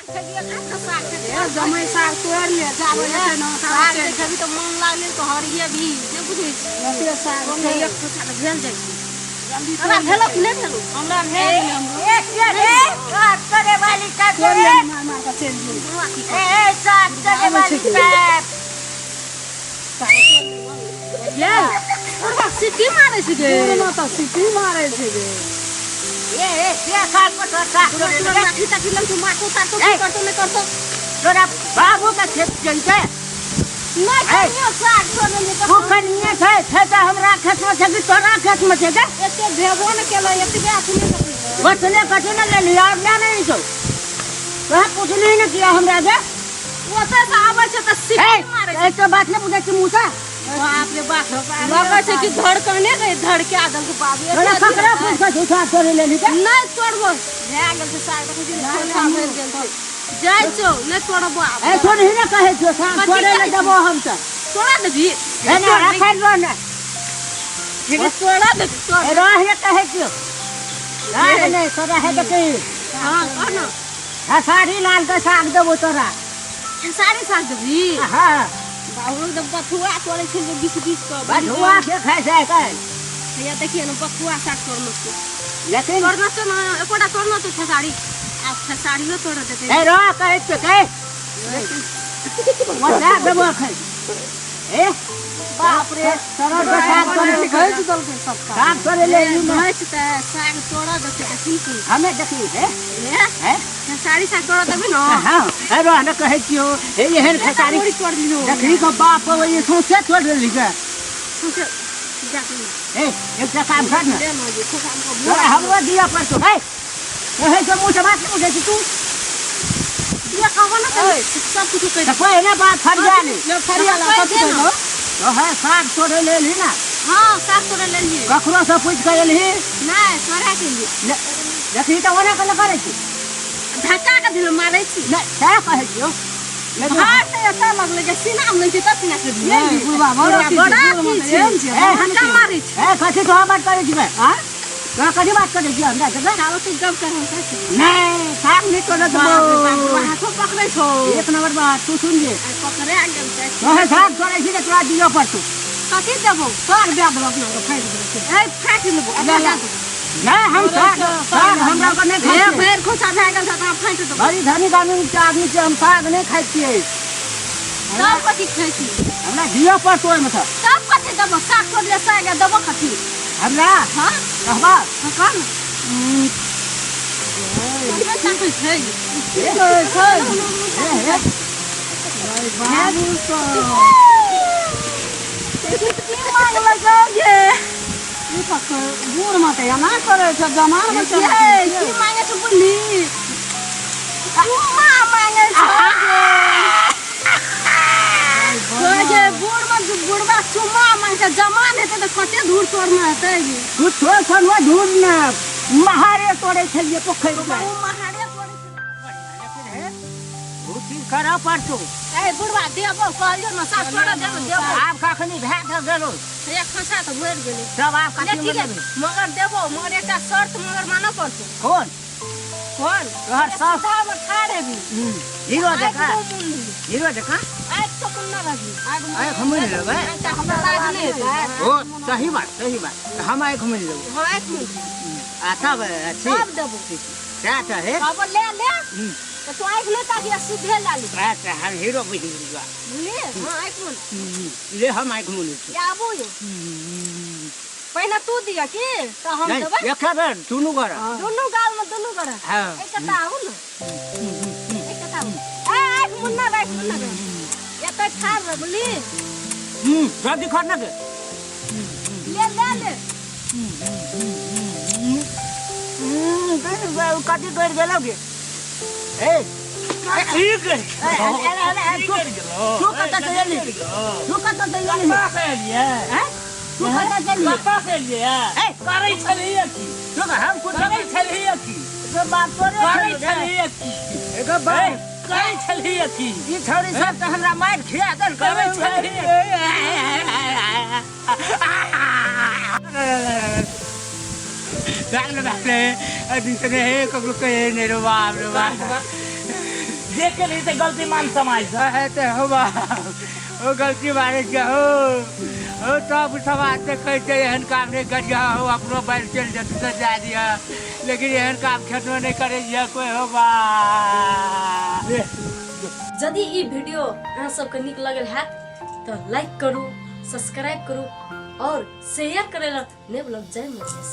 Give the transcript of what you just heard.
साग खेलियै, कते साग खेलियै। ए, जमै साग तोड़ि ले, जाबै हेतै ने, ताबै साग चलि जे खेबही तऽ मोन लागलै तऽ हरिये भी नहि बुझै छी। एते साग ओहिमे छै। एक खोसा तऽ भेल जाइ छै। जल्दी तोरा तोड़ि ले। भेलौ कि नहि भेलौ? हमरा भए गेलै हमरो। एक रे साग करे वाली का तोड़ि रे ले, मार मार कऽ चलि गेल। बुढ़वा की ए ए, साग करे आबै छै वाली कि? का ताबै तोड़ि ले। ये बुढ़वा सीटी मारै छै गे। दूरमे तऽ सीटी मारै छै गे। ए ए के साग को तोरा साग तोरा तोड़े तोरा रे लाठी ताठी लंग मारतो तारतो की ए। करतो नहि करतो। तोरा बाबू के खेत जइते। नहि ए। कनियो साग तोड़ने नहि तू कनिए छै छै तऽ हमरा खेत में छै कि तोरा खेत में छै गे? एते भेबो नहि केलै, एतबे अखने देखै। बचले कथी ने लेली और ले नहीं छौ। तोरा पुछली ने किया हमरा गे? ओतऽ से आबै छै तऽ ए सीटी मारै छै। एक तो बात नहीं पूछै छी मुँह से। बाप रे बाप, लगै छै कि धड़कने गई धड़का देलकै बाप रे। तोरा ककरा पूछ के झूठा तोड़े लेली गे? नहि तोड़बो, भए गेल छै साग, देखै छी ने खोसा भरि गेल छै। जाइ छौ, नहि तोड़बो आब। ए सुनही ने कहै छियौ, साग कथी तोड़े ले कहै छी? देबो हम तऽ। तोड़ा देबही? ए ने रखै रह ने। हे तोड़ा देबही, तोड़। ए रह ने कहै छियौ। रह ने तोरा हे देखी। हँ कह न। खेसारी लाल के साग देबो तोरा। खेसारी साग देबही? हाँ। बाबू तऽ बथुआ तोड़ै छै जे बीस बीस कऽ। बथुआ के खाइ छै आइ। हैया देखिए ने बथुआ साग तोड़नो छै। लेकिन तोड़ना छै ने, एकोटा तोड़ना छै खेसारी। आब खेसारियो तोड़ देतै। ए रह कहै छियौ के। बता देबो अखन। ए बाप रे। तोरा के साग तोड़े घसि देलकै सबटा। साग तोड़े ले एली ने। घसि तऽ साग तोड़ देतै तऽ सुन सुन। हमे देखी हे। हे हे खेसारी साग तोड़ देबही ने? हाँ हे रह ने कहै छियौ हे एहन खेसारी बोरी तोड़ लियो। देखी के बाप ये सौंसे तोड़ लेली के। सौंसे जा तू। ए एकटा काम कर ने। दे ने जे खोसा में तोरा हमरो दिअ पड़तौ। हे कहै छौ मुँह से बात नहि बुझै छी तू। दिया कहबो ने तऽ सब कुछ कहि तऽ पहिने बात फरिया ले। ले फरिया ला, कथी कहलौ? तो है साग तोड़े ले एलही ने? हाँ साग तोड़े ले एलियै। ककरो से पूछि कऽ एलही? नहि तोरा के लिए। देखही तऽ ओना कऽ करै छी। धक्का के दिल मारै छी। नहि सएह कहै छियौ। लेकिन भार तऽ एतऽ लगलै जे सीना मे लै छै तब सीना के दियै। नहि, बुढ़बा बड़ अथी छै, बड़ा बुढ़ अथी मे छै। तऽ एहन छै, ए, धक्का मारै छै। ए कथी तोरा बात करै छी बे? आँय? तोरा कथी बात करै छी हमरा से बे? ताबे तू गप कर, हम कहै छी। नहि साग नहि तोड़े देबौ। बाप रे बाप, बुढ़बा हाथो पकड़ै छौ। एक नंबर बात तू सुन जे। आइ पकड़े गेल छै। तोहे साग तोड़ै छी तऽ तोरा दिअ पड़तौ। कथी देबौ? साग दए देबौ अपना के, फाटि गेलै से। ए फाटि लेबौ, ले अपना ला। दए देबौ। नहि हम साग साग हमरा के नहि खाइ ए छियै। भरि खोसा भए गेल छै तऽ फाटि देबौ। बड़ी धनिक आदमी के आदमी छियै, हम साग नहि खाइ छियै। तब कथी खाइ छी? हमरा दिअ पड़तौ ओहिमे सँ। तब कथी देबौ? साग तोड़ले साग आ देबौ कथी? हमरा हाँ कहबा। हाँ कह न। ककरो ताकै छै? की कहै छै? हे हे बाबू सब। की मांगलकै गे? ई तऽ बूढ़ मे तऽ एना करै छै, जवान मे केना ये करै छै? की मांगे छै बुझली? चुम्मा मांगे छै गे। कहै छै बूढ़ मे बुढ़बा चुम्मा मांगे छै, जवान हेतै तऽ कते धूर तोड़ने हेतै गे। तू छोड़ छोड़ धूर ने महारे तोड़े छलियै पोखरि मे। ओ महारे तोड़ै छै। लेकिन हे ओ चीज करऽ पड़तौ। ए बुढ़बा देबो कहलियौ ने, सास तोड़ा देबो देबो। आब कखनी भए कऽ गेलो? एक खसा तऽ भरि गेलै। तब आब ले कथी ठीक है, लेबै? मगर देबो, मगर एकटा शर्त मगर मानऽ पड़तौ। कोन? कोन? तोहर शर्त? सीधा मे ठाढ़ हेबी। हीरो आँखि जकाँ। मुँह मुन लेबी। हीरो जकाँ। आँखि तऽ मुन्ना रहबी। आँखि मुनि लेबै। आँखि तऽ हमरा लाज नहि हेतै। ओ सही बात, सही बात, तऽ हम आँखि मुनि लेबै। हँ आँखि मुनि। आ तब अच्छी तब देबो। सएह तऽ हे। कहबो ले ले तऽ तू आँखि नहि ताकि सीधे लए ली। अच्छा हम हीरो बुझि गेलियौ। बुझली? हँ आँखि मुन। ले हम आँखि मुनै छी। आबू यौ। पहिने तू दिअ की तऽ हम नहि देबै। एक बेर दुनू गोरा। दुनू गाल मे दुनू गोरा। हाँ। एक कता आबू ने। एक कता आबू। ए आँखि मुन्ना रह, आँखि मुन्ना रह। एतऽ ठाढ़ रह बुझली? जल्दी खर ना गे। ले ले ले। कथी गड़ि गेलौ गे? ए ठीक है। तू कतऽ से एली? तू कतऽ से एली? कतऽ से एलियै? हैं? तू कतऽ से एली? कतऽ से एलियै? ए, करै छलियै की? तू हम कुछ करै छलियै की? एगो बात तोरे करै छलौ रे। छलियै की? एगो बात ए, करै छलियै की? ई छौरी सब तऽ हमरा मारि खिया देलकै। करै छलियै। बाप रे बाप रे, अभी तो रे ककरो कहे नहीं रे बाप रे बाप। जे केलही से गलती मान समाज से। हेतै हो बा ओ गलती मारै छै हो। ओ सब समाज से कहै छै एहन काम नहि करिह हो, अपनो बैल चलि जेतै तऽ जाय दिह, लेकिन एहन काम खेतमे नहि करै छियै कोइ हो बा। यदि ई वीडियो अहाँ सबके नीक लगल हैत तऽ लाइक करू, सब्सक्राइब करू और शेयर करै लए नहि भूलब। जय मधेश।